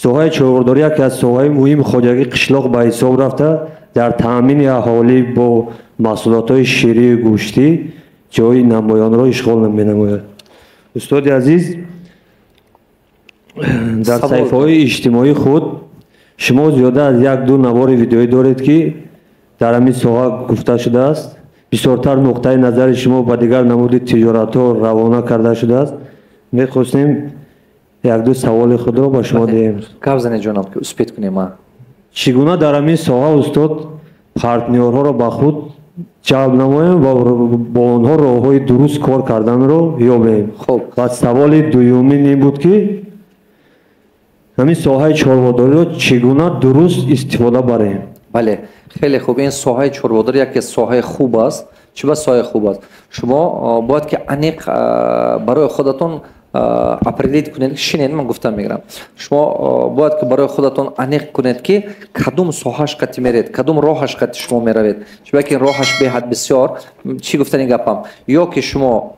Соҳаи чорводорӣ яке аз соҳаҳои муҳими хоҷагии қишлоқ ба ҳисоб рафта, дар таъмини аҳолӣ бо маҳсулотҳои ширию гӯштӣ ҷои намоёнро ишғол менамояд. Устоди азиз, дар саҳифаҳои иҷтимоии худ шумо зиёда аз як-ду навори видеоӣ доред, ки дар ҳамин соҳа гуфта шудааст. Бисёртар нуқтаи назари шумо ба дигар намуди тиҷоратҳо равона карда шудааст. Мехостем як-ду саволи худро ба шумо диҳем. Гап занед, ҷонам, ки успеть кунем. Чӣ гуна дар ҳамин соҳа, устод, партнёрҳоро ба худ ҷалб намоем ва бо онҳо роҳҳои дуруст кор карданро ёбем? Хуб. Ва саволи дуюмин ин буд, ки ҳамин соҳаи чорводориро чӣ гуна дуруст истифода барем? Бале, хеле хуб. Ин соҳаи чорводорӣ яке соҳаи хуб аст. Чӣ ба соҳаи хуб аст? Шумо бояд ки аниқ барои худатон определить кунед. Шинед, ман гуфтам мегирам. Шумо бояд ки барои худатон аниқ кунед, ки кадом соҳаш қати меред, кадом роҳаш қати шумо меравед, чунки роҳаш беҳад бисёр. Чӣ гуфтани гапам? Ё ки шумо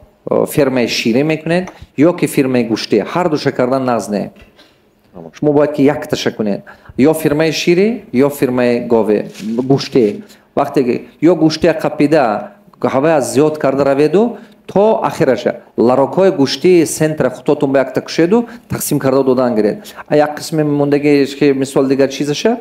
фермаи ширӣ мекунед, ё ки фирмаи гӯштӣ. Ҳар душа кардан нағз не. Шумо бояд ки якташа кунед: ё фирмаи ширӣ, ё фирмаи гови гӯштӣ. Вақте ки ё гӯштия қапида, ҳавая зиёд карда раведу то ахираша ларокҳои гӯштии центра худтотон ба якта кушеду, тақсим карда додан гиред. А як қисми мондаги, ки мисол дигар чизаша,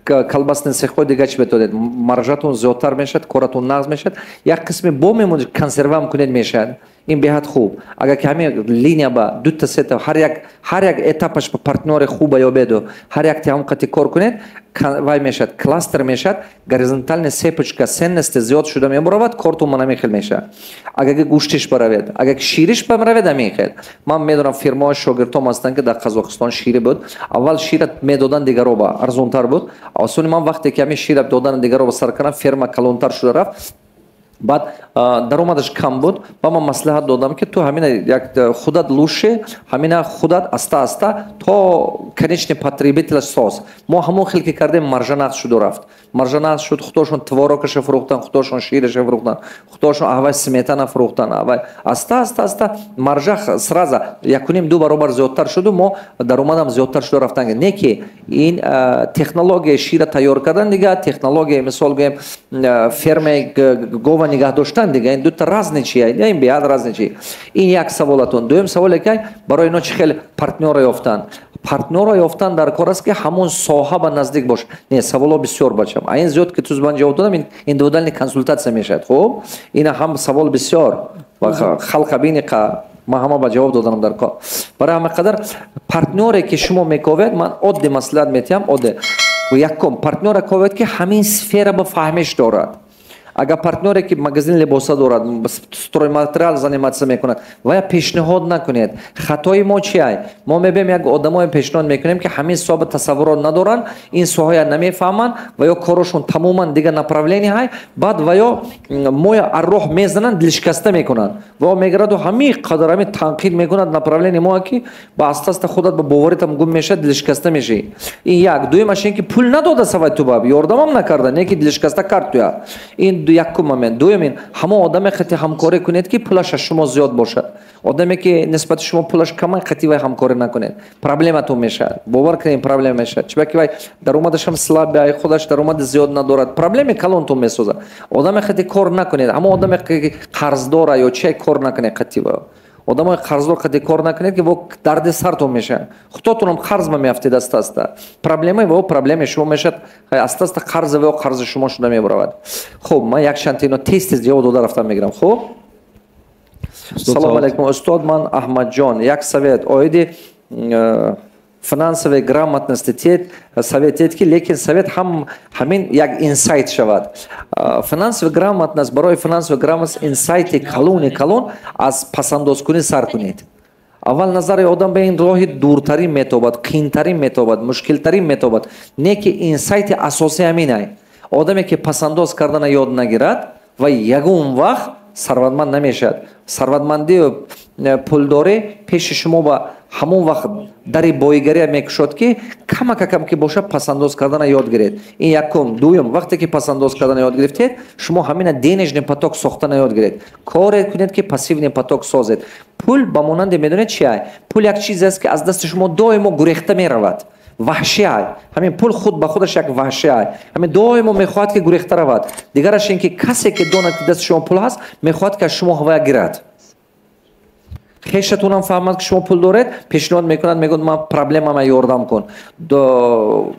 колбасный цехҳои дигар чи метонед, маржатон зиёдтар мешавад, коратон нағз мешавад. Як қисми бо мемонед, консервам кунед, мешавад. Ин беҳад хуб, агар ки ҳамин линия ба дута, сета, ҳар як этапаш ба партнёри хуба ёбеду ҳар як ҳам қати кор кунед, вай мешавад, кластер мешавад, горизонтальная цепочка ценности зиёд шуда мебаровад, кортон ман ҳамин хел мешавад. Агар ки гӯштиш баравед, агар ки шириш баравед, ҳамин хел. Ман медонам, фирмаҳои шогирдҳом ҳастанд, ки дар Қазоқистон шири буд. Аввал шира медодан дигаро ба арзонтар буд. Осони ман вақте ки ҳамин шира додан дигаро ба сар кардам, ферма калонтар шуда рафт, баъд даромадаш кам буд. Ба ман маслиҳат додам, ки ту ҳамина як худат лучше ҳамина худат аста аста то конечный потребителя соз. Мо ҳамон хел ки кардем, маржа нағз шуду рафт. Маржа нағз шуд, худошон творогаша фурӯхтан, худошон шираша фурӯхтан, худошон аҳвай сметана фурӯхтан. Авай аста аста аста маржа сразу якуним ду баробар зиёдтар шуду, мо даромадам зиёдтар шуда рафтан. Не ки ин технологияи шира тайёр кардан дига, технологияи, мисол гӯем, фермаи гова нигаҳ доштан дига. Ин дута разный чи, ин беҳад разный чи. Ин як саволатон. Дуюм саволе ки барои ино чӣ хел партнёра ёфтан. Партнёра ёфтан дар кор аст, ки ҳамон соҳа ба наздик бош. Не, саволо бисёр, бачам, а ин зиёд ки тузбан ҷавоб додам, ин индивидуальный консультация мешавад. Хуб, ина ҳам савол бисёр ва халқа бини, ман ҳама ба ҷавоб доданам дар кор. Барои ҳама қадар партнёре ки шумо мековед, ман оддӣ маслиҳат метиҳам, оддӣ. Якум, партнёра ковед, ки ҳамин сфера ба фаҳмиш дорад. Агар партнёре ки магазин либоса дорад, стройматериал заниматься мекунад, вая пешниҳод накунед. Хатои мо чи ай? Мо мебием, як одамое пешниҳод мекунем, ки ҳамин соҳаба тасаввурот надоранд, ин соҳая намефаҳманд ва ё корошон тамоман дигар направление ҳай. Баъд ва ё моя арроҳ мезананд, дилшикаста мекунанд. Ва мегираду ҳамин қадар ҳамин танқид мекунад направление моа, ки ба аста аста худат ба боваритам гум мешавад, дилшикаста мешавӣ. Ин як. Дуюмаш ин ки пул надода савай, ту ба ёрдамам накарда, не ки дилшикаста кард туя. Ин якум момент. Дуюм, ин ҳамон одаме қати ҳамкорӣ кунед, ки пулаш аз шумо зиёд бошад. Одаме ки нисбати шумо пулаш камай, қати вай ҳамкорӣ накунед, проблематон мешавад. Бовар кунед, проблема мешавад, чунки вай даромадашам слабый, худаш даромади зиёд надорад, проблеми калонтон месозад. Одаме қати кор накунед, ҳамон одаме ки қарздора ё чиай, кор накунед қати вай. Одамои қарздор қати кор накунед, ки во дарди сартон мешавад, худотонам қарз ба меафтед. Аста аста проблемаи во проблемаи шумо мешавад, аста аста қарзи во қарзи шумо шуда мебаравад. Хуб, ман як чанд ино тез тез ҷавоб дода рафтам мегирам. Хуб, салому алайкум, устод, ман Аҳмадҷон. Як совет оиди финансовой грамотности тед, совет тед, ки лекин совет ҳам ҳамин як инсайт шавад. Финансовая грамотность, барои финансовая грамотность инсайти калони калон: аз пасандозкунӣ сар кунед. Аввал назари одам ба ин роҳи дуртарин метобад, қиинтарин метобад, мушкилтарин метобад, не ки инсайти асосӣ ҳаминай. Одаме ки пасандоз кардана ёд нагирад, ва ягон вақт сарватманд намешавад. Сарватмандию пулдорӣ пеши шумо ба ҳамон вақт дари боигария мекушод, ки камакакам ки бошад, пасандоз кардана ёд гиред. Ин якум. Дуюм, вақте ки пасандоз кардана ёд гирифтед, шумо ҳамина денежный поток сохтана ёд гиред. Коре кунед, ки пассивный поток созед. Пул ба монанде, медонед чи ай? Пул як чизе аст, ки аз дасти шумо доимо гурехта меравад. Ваҳшӣ ай. Ҳамин пул худ ба худаш як ваҳшӣ ай. Ҳамин доимо мехоҳад, ки гурехта равад. Дигараш ин ки касе, ки донад, ки дасти шумо пул ҳаст, мехоҳад, ки аз шумо ҳавая гирад. Хешатонам фаҳмад, ки шумо пул доред, пешниҳод мекунад, мегӯяд: «Ман проблемама, ёрдам кун».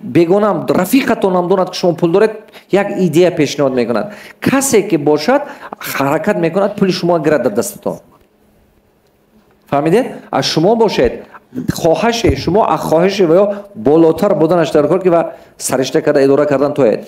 Бегонам, рафиқатонам донад, ки шумо пул доред, як идея пешниҳод мекунад. Касе ки бошад, ҳаракат мекунад, пули шумо гирад дар дастатон. Фаҳмидед? Аз шумо бошед, хоҳаши шумо аз хоҳиши ва ё болотар буданаш дар кор, ки ва саришта карда идора кардан тоед.